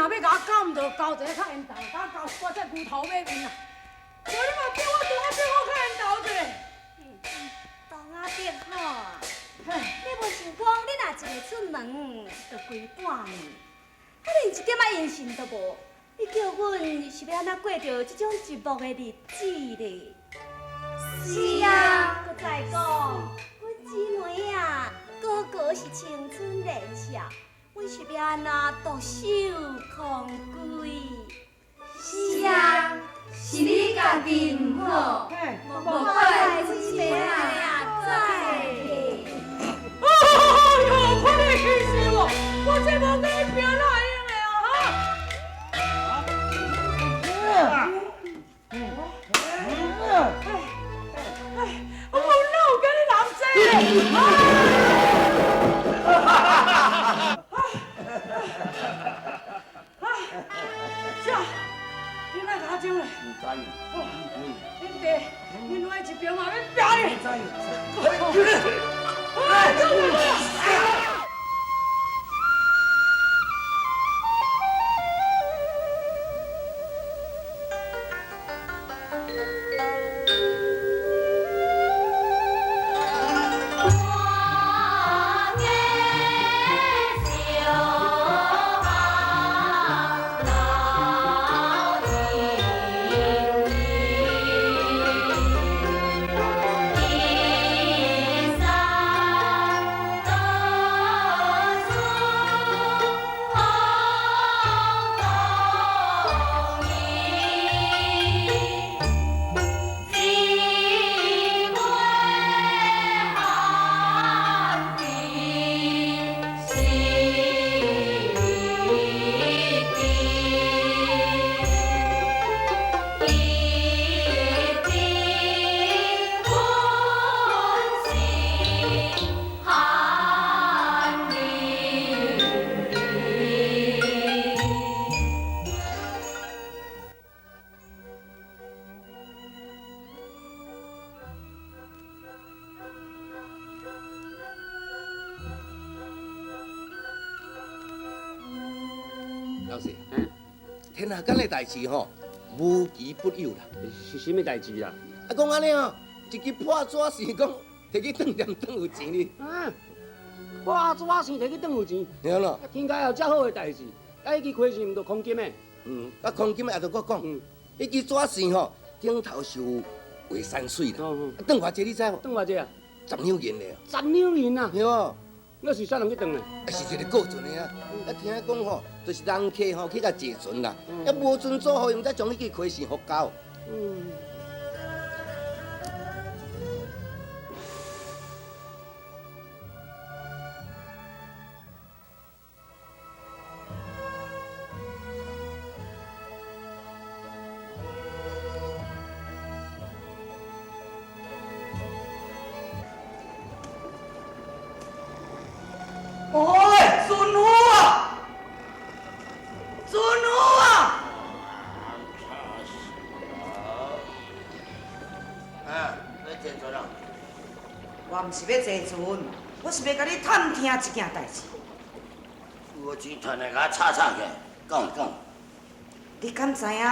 若欲共我交，毋著交一个較緣投，共我交我這牛頭馬面啊！無你嘛叫我同我叫我較緣投一个。董阿伯吼，你無想講，你若一个出門就規半暝，啊連一點仔音訊都無，你叫阮是欲按怎過著這種寂寞的日子咧？是啊，閣再講，阮姊妹啊，個個是青春年少，阮是欲按怎獨守空閨？是啊，是你家己毋好，莫怪阮姊妹啊在咧。哎呦，看你氣死我！我這無共你拼哪會用的啊？哈！哎，我哪有共你人爭咧？啊！姐，你莫共我争咧。毋知。恁爸、恁女一边嘛欲拚你。知。哎，走啦！老師，天下間的代誌吼，無奇不有啦。是啥物代誌啦？啊，講按呢哦，一支破紙線講，提去當店當有錢哩。啊，破紙線提去當有錢。對咯。天下有遮好的代誌，啊，彼支開線毋著空金的？嗯，啊，空金的也著閣講，彼支紙線吼，頂頭是有畫山水啦。啊，當偌濟你知無？當偌濟啊？ 10兩銀咧。10兩銀啊？對無？那是啥人去當的？啊，是一個過船的啊！啊，聽講吼，就是人客吼去共坐船啦，啊，無船組予𪜶才將彼支溪線予交。嗯。喂，船夫啊！船夫啊！啊，欲坐船啊？我毋是欲坐船，我是欲共你探聽一件代誌。有錢趁來共我吵吵起來，講講。你敢知影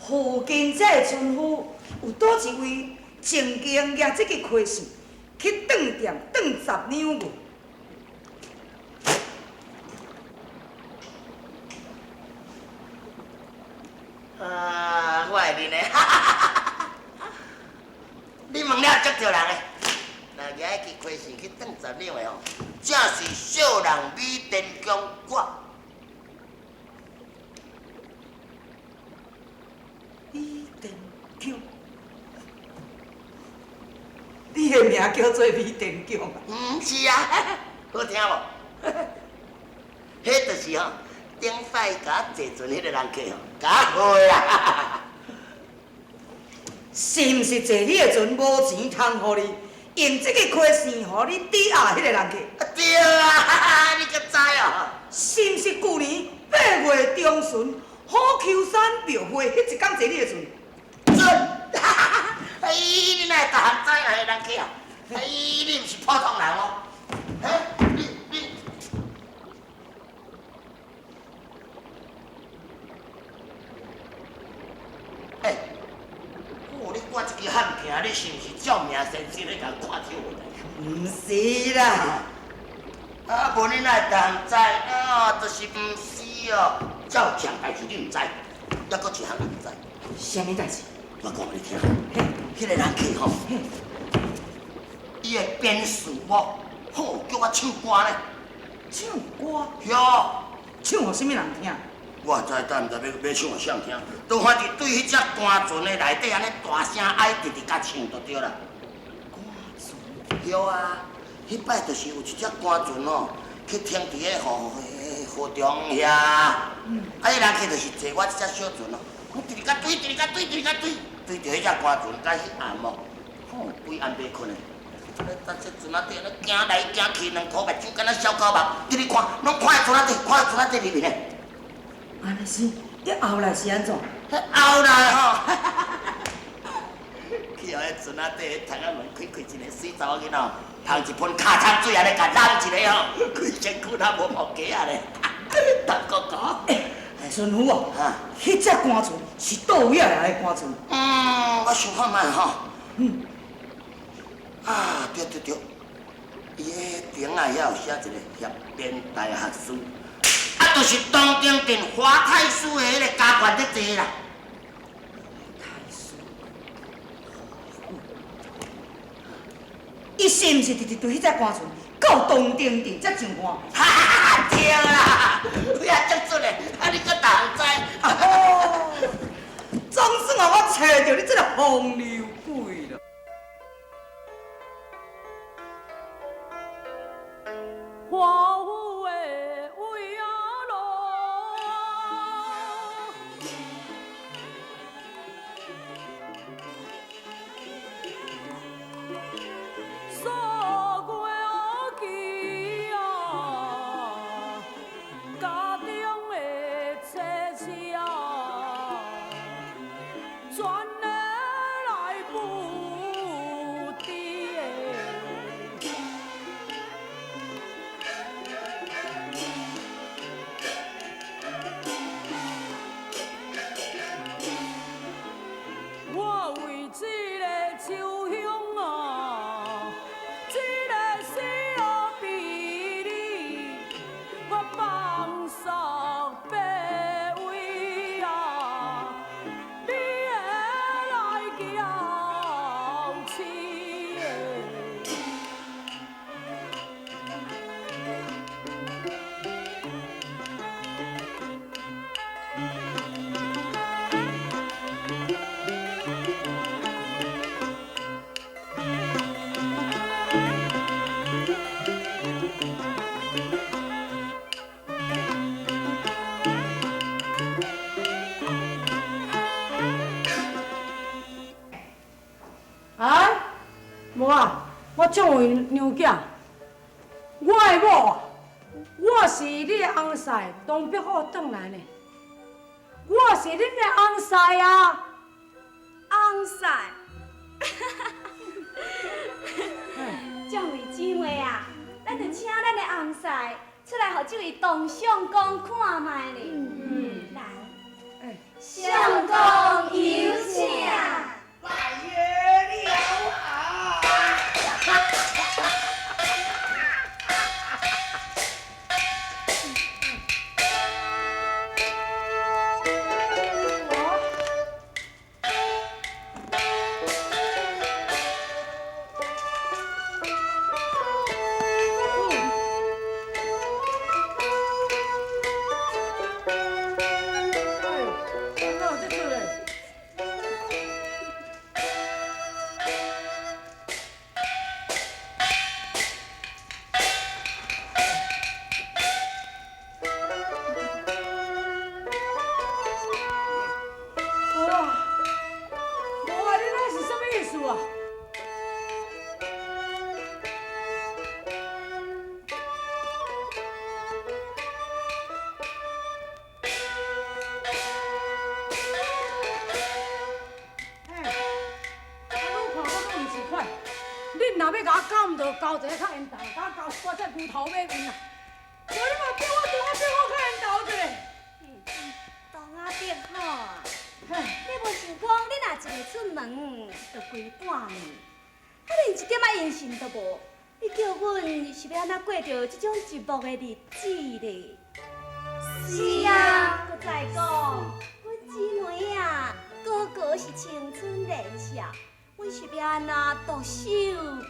附近這个村夫有佗一位曾經舉這支溪線去當店當10兩銀？啊，我會認的，哈哈哈哈！你問了足著人的，若舉彼支溪線去當10兩的吼，正是小人米田共我。米田共，你的名叫做米田共啊？嗯，是啊，好聽無？彼就是吼，頂擺共我坐船彼个人客吼，共我好的啦。是毋是坐你的船無錢通予你，用這个溪線予你抵押彼个人客？啊對啊，你閣知哦？是毋是舊年8月中旬虎丘山廟會彼一工坐你的船？準！哎，你哪會逐項知啊？彼人客啊？哎，你毋是普通人哦。嘿，你。你是毋是照命先生咧共看笑话？毋是啦。啊，無你哪會當知？啊，就是毋是哦。這有一項代誌你毋知，猶閣一項你毋知。啥物代誌？我講予你聽。彼個人客吼，伊的編詞哦，好叫我唱歌呢。唱歌？對。唱予啥物人聽？我知，但毋知欲唱予啥人聽。都反正對彼隻單船的內底按呢大聲哀，直直共唱就對啦。單船？對啊，彼擺就是有一隻單船哦，去停佇个河河中遐。啊，彼人客就是坐我這隻小船哦，我直直共對，直直共對，直直共對，對著彼隻單船，佮彼暗哦，吼，規暗袂睏的。咧，這船仔底咧行來行去，兩箍目睭敢若小狗目，直直看，攏看佇船仔底，看佇船仔底裡面的。按呢是，你後來是按怎？後來吼，去予彼船仔底彼窗仔門開開一个水查某囡仔，芳一盆尻鹼水按呢共淋一个吼，規身軀若無毛雞仔咧，淡哥哥。欸，船夫哦，彼隻單船是佗位仔來的單船？嗯，我想看覓吼。啊，對對對，伊彼頂仔遐有寫一個協編大學士，啊，就是東定鎮華太師的彼個家眷咧坐啦。華太師，伊是毋是直直對彼隻單船到東定鎮才上岸？哈哈，對啦，有影足準的，啊，你閣逐項知？哦，總算予我揣著你這個風流鬼啦！華府的位仔路，锁月旗啊，家中的妻妾啊，全来不得。我為這個秋香啊，這個死比你，我放煞八位啊，你會來嬌妻的。啊？無啊，我這位娘囝，我的某啊，我是你的翁婿，東北虎轉來呢。我是恁的翁婿啊！翁婿，這位姊妹啊，咱就請咱的翁婿出來，予這位董相公看覓呢。來，相公有請。來了啊！哪有這出嘞？無啊，無啊，你那是啥物意思啊？嘿，啊，愈看我愈毋是款。恁若欲共我交，毋就交一个較緣投，共我交我這牛頭馬面啦。無你嘛叫我大阿伯我較緣投一个。董阿伯吼，嘿，你無想講，你若一个出門，就規半暝。仔音信都無，你叫阮是欲按怎過著這種寂寞的日子咧？是啊，閣再講，阮姊妹啊，個個是青春年少，阮是欲按怎獨守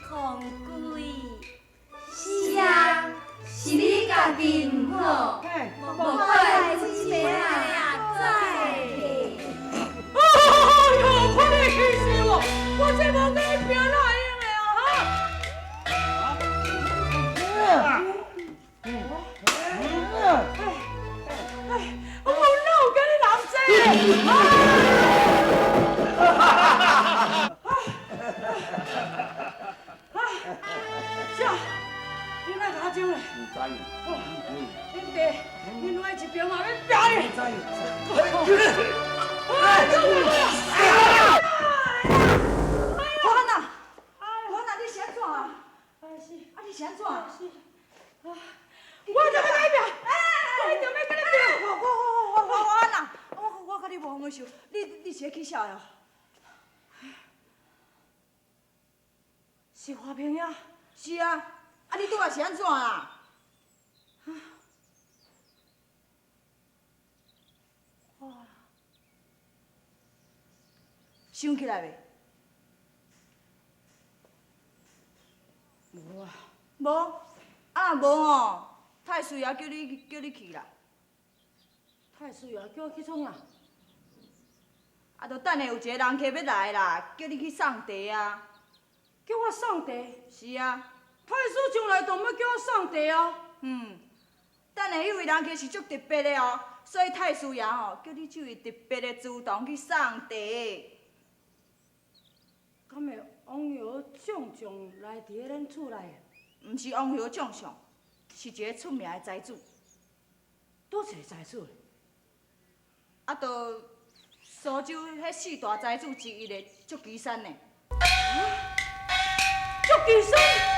空閨？是啊，是你家己毋好，無怪阮姊妹啊在咧。哎喲，看你氣死我！我這無跟你拼哪會用的啊？哈！我哪有跟你人爭？啊！你莫甲我争咧！毋知。恁爸、恁女一边嘛欲拼你！知。哎，救命啊！华安啊，华安啊，你是按怎啊？啊，你是按怎？我就欲跟你拼！我一定欲跟你拼！我我我我我安啊！我我佮你无共的想，你是咧起痟的哦？是华平呀？是啊，啊你拄仔是按怎啦？哇！想起来未？無啊。無，啊若無吼，太師爺叫你去啦。太師爺叫我去創啥？啊，就等下有一个人客欲來啦，叫你去送茶啊。叫我送茶？是啊。太師將來當欲叫我送茶啊？嗯，等下彼位人客是足特別的哦，所以太師爺吼叫你這位特別的書童去送茶。敢會王爺將將來佇咧咱厝內？毋是王爺將相，是一个出名的才子。佗一个才子？啊，就蘇州彼四大才子之一的祝枝山呢。祝枝山。